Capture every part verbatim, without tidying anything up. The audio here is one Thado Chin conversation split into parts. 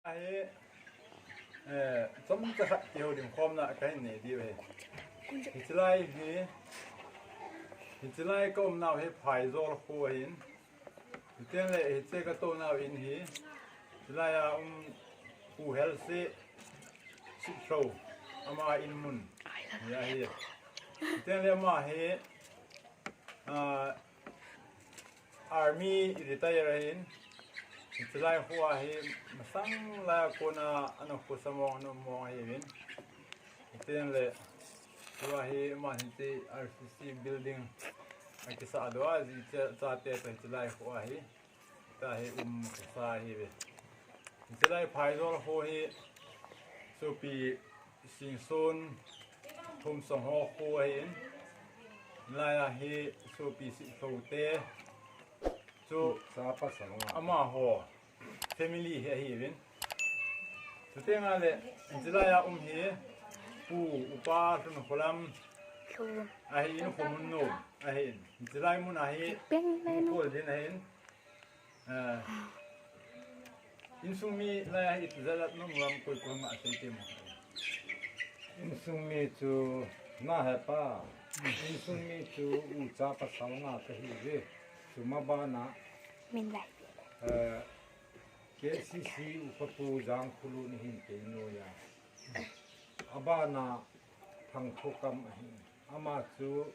Hi, eh, chomcha khat kihoulim khomna kahin nei diu ahi. Hiche lai hi, hiche lai ka umnau hi Phaijol kho ahin. Hitengle hiche ka tounau in hi, hiche laiya um Pu Helse Sitlhou, ama in mun hi ahi. Hitengle ama hi, ah, Army retire ahin, hiche lai kho a hi masang laiya kona ana khosa mong, ana um mong ahiuvin. Hitengle, tua hi aman hiche R C C building akisah doh a, ajihcha, chate toh hiche lai kho a hi, tua hi um khosa ahiuve. Hiche lai Phaijol kho hi sopi Singson Thumsong ho kho ahin, laiya hi sopi Sitlhou te chu chapa sanga amaho family hi ahiuvin. Chutengle, hiche laiya um hi Pu Upa Lhunkholam ahin, Khomunnom ahin. Hiche lai mun a hi Pu Kholdin ahin. Ah, insung mi laiya hi iti jat jat nom lam koi koi nga sei te mo. Insung mi chu na hepa. Insung mi chu ucha pasal nga kahiuve. Chuma bana, min lai, eh, K C C upa Pu Jangkhulun hin kei noiya. Abana Thangthokam ahin. Ama chu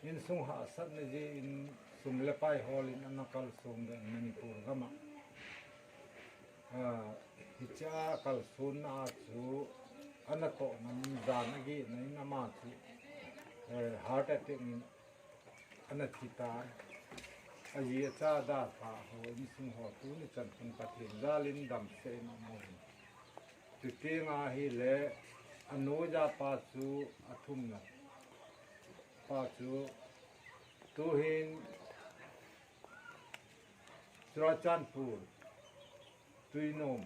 insung hahsatna jeh in sum le pai holin ana kalsong doh in Manipur gam a. Ah, hichea kalsonna a chu ana tohna mun jan agehna in ama chu, eh, heart attack in ana thi tan. Aji acha adalhah ho, insung ho tuni chan khun Pathen jalin damsel in aum in. Chutenga hile, anoija pa chu athumna pa chu tuhin Churachandpur, Tuinom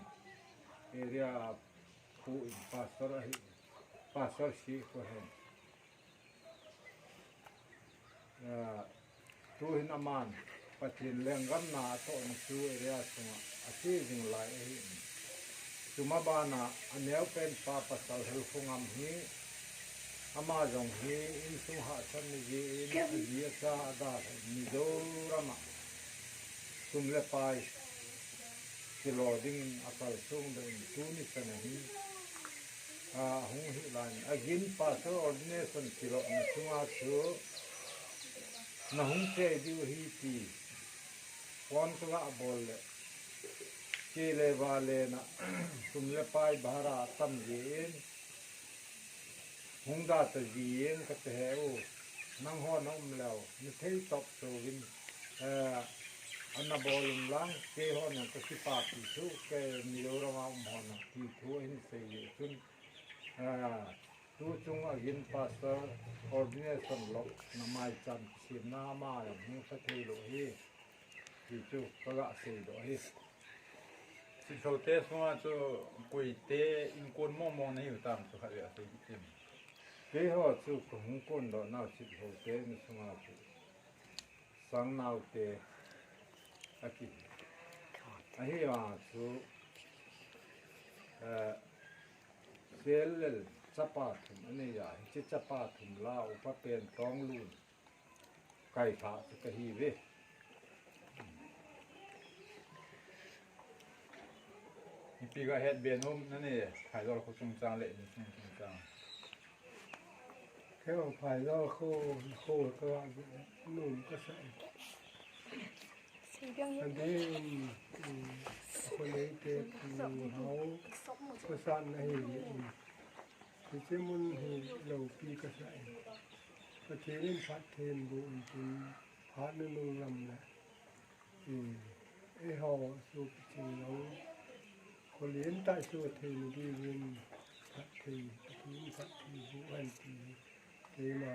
area a pu in pastor ahi, pastor si ko hen. Ah, tuhin aman Pathen lenggam na atohna chu area sunga ache jing lai ahi. Chuma bana aneopen pa pasal Helkhongam hi, ama jong hi insung hahsatna jeh in aji acha adalhah in Mizoram a sum le pai kilo dingin akalsong doh in tuni chan a hin, ah, hung hih lai in, agin pastor ordination kilona chunga chu nahung che diu ahi ti phone kaga bol le, che le vale na, sum le pai bhara atam jeh in, hung da ta jin kati he u, nangho na um leu, nathei tah uvin, eh, ana bol un lang, keiho na kakipapi chu, kei Mizoram a um ho na, ti thu ahin sei jeh chun, eh, tuchung agin pastor ordination lou na mai chan kisemna ama jong hung sa thei lou hi. Ti chu kaga seidoh ahi. Sitlhou te sunga chu koite inkon mong mong nahiu tam chu khatvei asei kit in. Keiho chu kahung kondoh nau Sitlhou te ni sunga chu Sangnau te akihi. Ahivanga chu, eh, Sel le chapa thum anei a, hiche chapa thum lah a upa pen Tonglun kailhah chu kahiuve. Ipi ga hetbe nom nanei, Phaijol kho chungchang le insung chungchang. Keiho Phaijol kho, kho kaga nom kasa e. Adeh in, um, kho neite thu hao, kho sat nahi in. Hiche mun hi loupi kasa in. Pathen in phatthei boh in tin, phat nanung lam le. Eh, eiho sopi ching jong, kho lentah soh thei na diuvin, phatthei, Pathen in phatthei boh hen ti, keima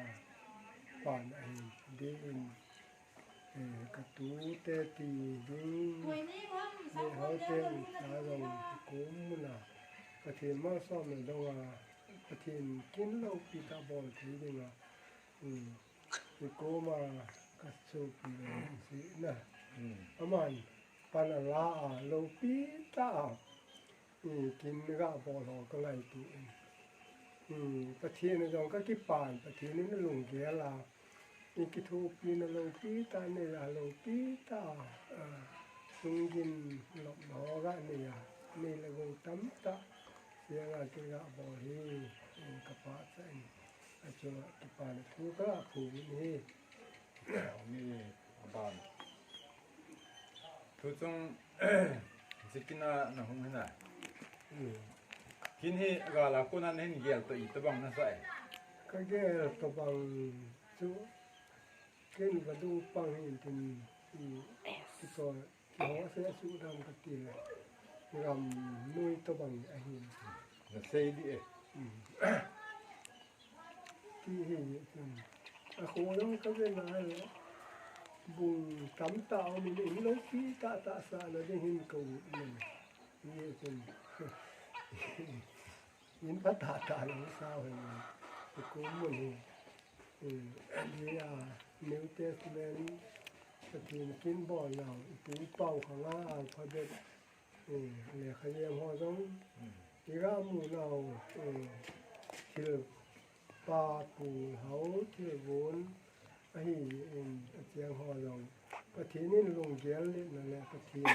pan ahi, adeh in, eh, katute ti ding, eh, houte in ta jong, kom muna, Pathen malsom na donga, Pathen kin loupi tah bol thei dinga, um, Kikoma kasopi le si na. Hmm. Aman pan ala a loupi tah a. kin ga bol ho ka ngaito in. Pathen a jong ka kipan, Pathen in alunggel a, i kithopina loupi tah nei a, loupi tah a, sunggin lopna ho ga nei a, nei le gou tamtah, sia ga kin ga bol hi, ka pachat in, achunga kipana thu ka ga phongin ahi. Ni aban. Thu chung, Zikina na hung hina. Kin hi gala kona na hin gel to itobang na sa e? Ka gel tobang chu, ken vadung pang hin tin, ti to, ho se su dam ka ti le. Ram noi tobang ahin. Na sei di e. Ti hi chun. A kho jong ka ve na le. Bung tamtah um in, in loupi tah tah sa na ding hin ka ut le. Ni chun. In phatah tah lang sa ho. Ka kum mun hi. Ni a New Testament Pathen kin bol nau, i pu pau khang a alphabet, lekha jem ho jong, i ga mu nau, thil pa pu hao, thil gon, ahi in, acheng ho jong. Pathen in lunggel letna le Pathen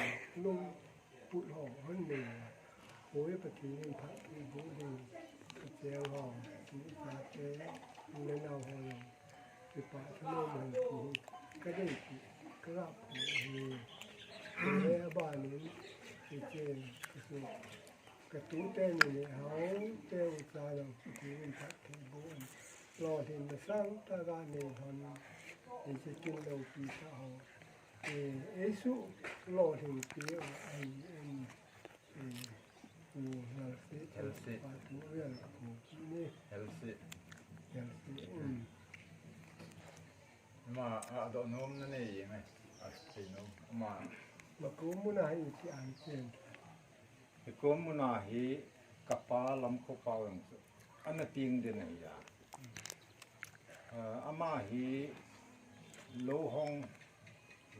lungput ho hon nei a. Hoi Pathen in phatthei boh ding, acheng ho, chate, le nao ho jong. Kipah thanom hen ti hi ka dei ti, ka ga pui hi. Chule abanin, hiche, ka su, ka tute ni le hao, te u cha jong, Pathen in phatthei boh in. Lolhinna sangtah ga nei lhon, hiche kin loupi tah ho. Eh, ei su lolhin pi u ahi in. Pu Lalse, Lalse. Pa tu vel ka pu ni. Lalse. Lalse, um. Ma, a doh nom na nei ngai. A sei nom. Ma. Ma ko muna hi ti an chen. Hi ko muna hi ka pa Lamkhopau jong chu. Ana ting den ahi a. Ah, ama hi lou hong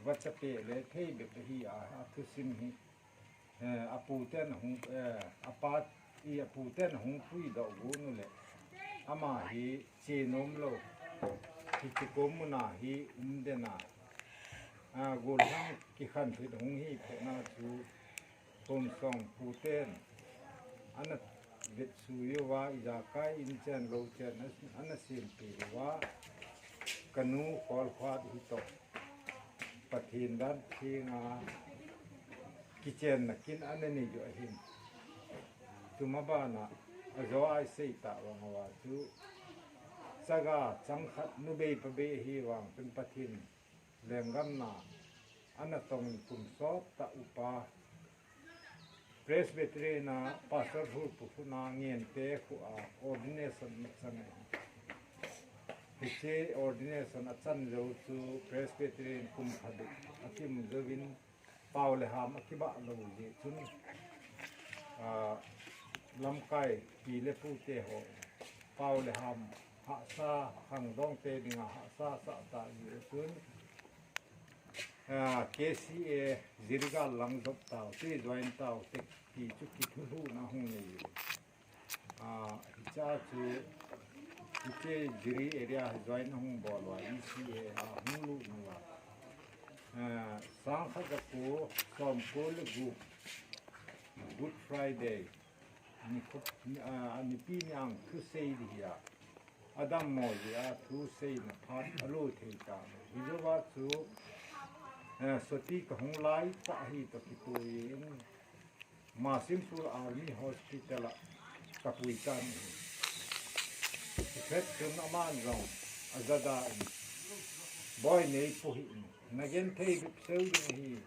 vacha peh le thei bep ahi a, a thusim hi. Eh, apu ten ahung, eh, apa, i apu ten ahung puidoh got u le. Ama hi che nom lou. Hiche ko muna hi um den a. Ah, gollhang kikhen thit hung hi phet na chu Khomsong pu ten ana vetsui uva, ijakai in chen lou chen ana sempeh uva, ka nu Kholkhuat hi toh Pathen dan thenga kichenna kin ana nei u ahin. Tuma bana ajo a isei tah vang uva chu, chaga chang khat nubei pabei ahi vang chun Pathen lenggam na ana tong in kum sot tah upa Presbyterian a Pastor Hulpu khut a Ngente khua ordination na chang ahi. Hiche ordination achan jou chu Presbyterian kum khat beh akimu jouvin pao le ham akibah lou jeh chun, ah, lamkai pi le pu te ho pao le ham hahsa khangdong te dinga hahsa sah tah jeh chun, ah, K C A Jiribam lang jop tau, ti join tau, ti, ti chu kithulhuhna hung nei u. Ah, hiche chu, hiche Jiri area hi join ahung bol uva, E C A a hung lut uva. Ah, sangkhat jako somko le gup, Good Friday, ni khup, ni, ah, nipi ni ang thusei di hi a. Adammo jeh a thuseina phat alo thei ta. Hijouva chu, eh, soti kahung lai tah hi toh kitoh in, Masimphul Army Hospital a kapui tan ahi. Chuphat chun aman jong ajada in, Boi, neipu hih in, nagenthei bep sel ding ahi,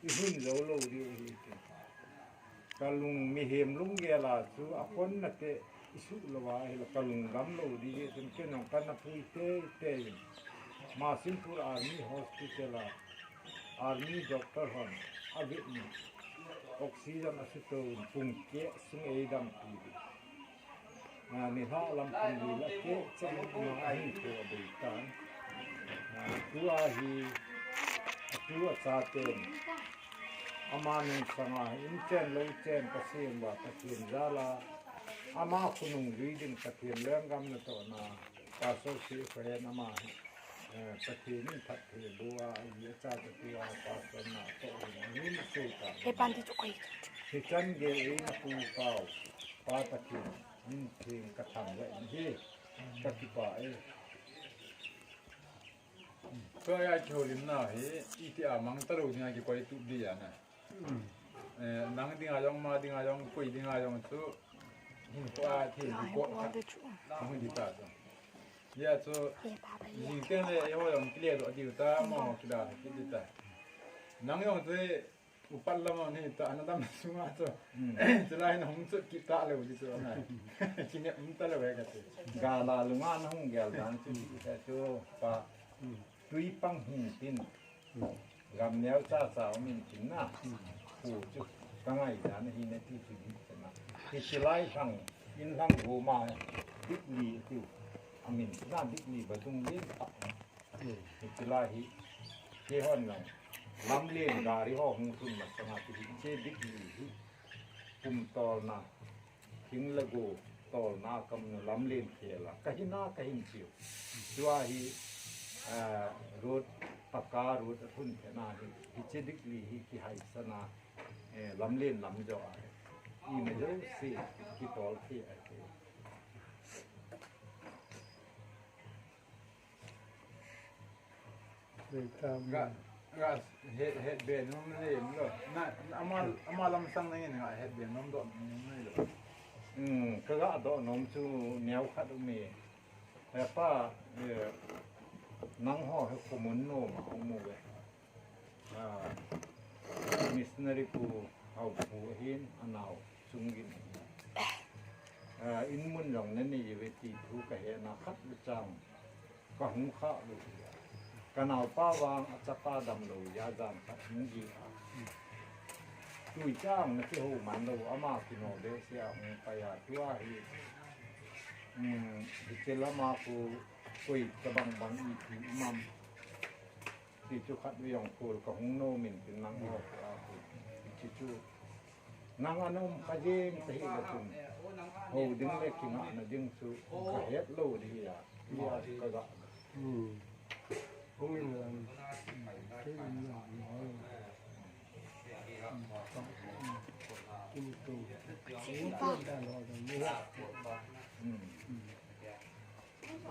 ihun jou lou diu ahi, ati. Kalung, mihem lunggel a chu aponna te isuh louva ahile kalung dam lou ding ahi, chun ken jong kana pui teitei in. Masimphul Army Hospital a Army doctor hon avet in, oxygen asuto in, pung keh sung eidampi. Ah, nilhah lam pung li le keh chang ma ahin tho abei tan. Ah, tua hi, atu achaten, Ama nungsanga inchen louchen Pathen uva, Pathen jala ama khonung jui ding, Pathen lenggam natohna, Pastor Sihkhohen ama, eh, Pathen in phatthei boh a, aji acha toh tua Pastor natoh ding ahin sei ta. Hichan gei eina pu pau, Pa Pathen min theng kathangvah in ahi, kakipah e. Tua hi kihoulimna hi, iti a mang talou dinga kikoi tup di ana. Eh, nang dinga jong, ama dinga jong, koi dinga jong chu, hinkho a thei ding kot khat hung hi ta chu. Hia chu, jing teng le eiho jong kile doh diu ta, amaho kidalha kit di ta. Nang jong chu, upat lam a nei ta, ana dam sunga chu. Chulai na hung chut kit talou di chu, ana. Kinep um talou e kati. Gala lunga nahung gel dan chu, ti ta chu, Pa. Tui pang hung tin. Gam neocha cha um in tin na. Khu chu kangai dan ahi nati chu di chu na. Hiche lai lhang, in lhang goma, Dikli tiu. Amin chu na Dikli vadung lentah. Hiche lai hi, keihon lang, lamlen gari ho hung lhun masanga chu hiche Dikli hi, pumtolna, thing le go tolna a kaum u, lamlen khel a, kahina kahin piu. Tua hi, ah, road, pakka road alhun thei na hi, hiche Dikli hi kihaisana, eh, lamlen lam jo a, ima jouse kitol thei ahi. Ga, ga, het, hetbe nom nei lou. Na, ama, ama lamsang nei nga hetbe nom doh nom nei lou. Hmm, kaga doh nom chu neo khat um e. He Pa, eh, nangho hi khomun nom a um uve. Ah, missionary pu, Haopu ahin, anao Chunggin ahin. Ah, in mun jong nanei uve ti thu kahet na khat le chang kahung khah lou hi. Kanaopa vang achapa damlou a jan khat hung hi a. Tui chang nakihou man lou, ama kino behseh a hung pai a, tua hi, um, hiche lama khu koi tabang bang iti um am. Ti chu khat vei jong kol kahung nom in tin lang ho a khu. Ti chu nang anom kha jeng tahih le chun, hou ding le kingahna ding chu kahet lou di hi a. Ti a chu kaga. Hmm. Hung in lang. Kei in lang. Hung in lang. Hung in lang. Hmm.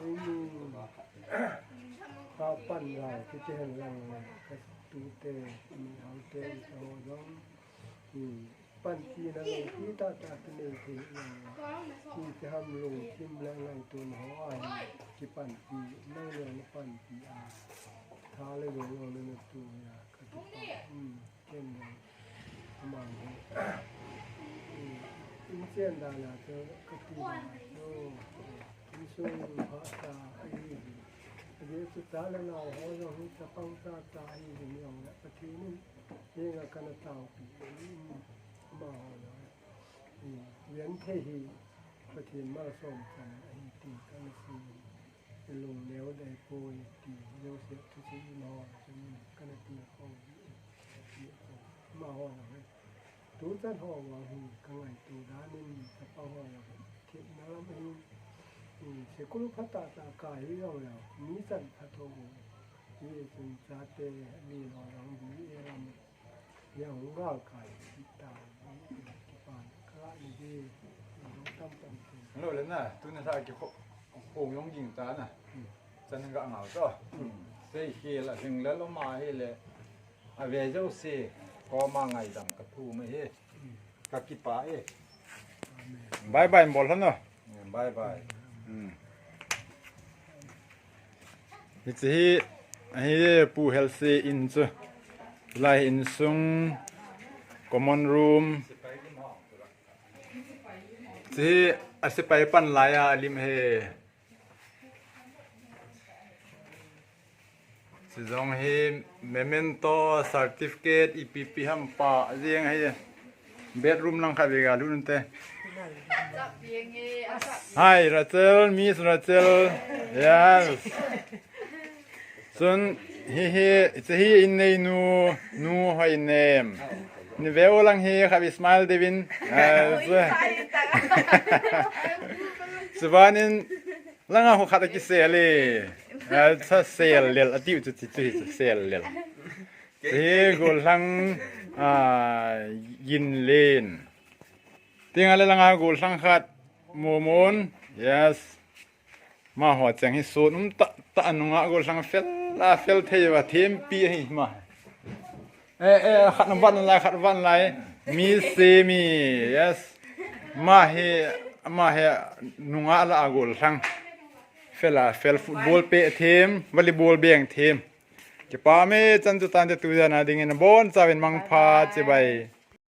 Eini, ka pan lai, kiti hen lang, ka tute, mi hao te, ka ho jong, hmm, panpina lungthim tah tah kinei thei lang, kiti ham lungthim le ngaito ho a, kipanpi, nang le napanpi a, tha le vei jong nana tu a, ka kipa, hmm. Ken jong, amang hi, in chen dan a chu kati dan a chu, insung phatah ahi hi. Ajeh chu cha le nao ho jong hi chapang cha cha ahi hi, jong le Pathen in, henga kana taopi, amaho jong le, genthei hi Pathen malsom chan ahi ti kana sei. Lung neo dei poi ti, Joseph thusim in ho, chun kana ti ho, ti ho. Amaho jong hi, tuchan ho vang hi, ka ngaito dan in, chapang ho jong hi, thepna lam hi, hi, school phatah tah kai hi jong le, mi chan phatah ho, hi chun chate, mi ho jong hi, e lam. Hello le na, tuni sa kihou jong ging ta na. Chan ga ngau to. Sei hi la hing le lo ma hi le. Ave jouse, koma ngaidam ka thum e. Ka kipah e. Bye bye, bol hon o. Bye bye. Hmm. Hiche hi, hi Pu Helse in chu. Lai insung common room. Hiche hi a sepai pan lai a lim hi. Chujong hi memento, certificate, ipi ipi ham pa jeng hi. Bedroom lang khat vei ga lut un te. Hi, Rachel, Miss Rachel. Yes. Chun hi hi, hiche hi in neinu, Nu Hoinem. Ni veu lang hi khavi smile devin. Ah, so. Subanin langa ho khat kisel e. Ah, sa sel lel atiu chu chu chu sel lel. Hi gollhang, ah, Yinlen. Tinga le langa gollhang khat Momon. Yes. Maho cheng hi sun um ta ta nunga gollhang fel a fel thei va thempi hi ma. Eh, eh, khat van lai, khat van lai. Mi se mi, yes. Ma hi, ma hi nunga la gollhang. Fel a fel football pe them, volleyball beng them. Kipa me chan chu tan te tu jana dingin bon chavin mangpha chibai.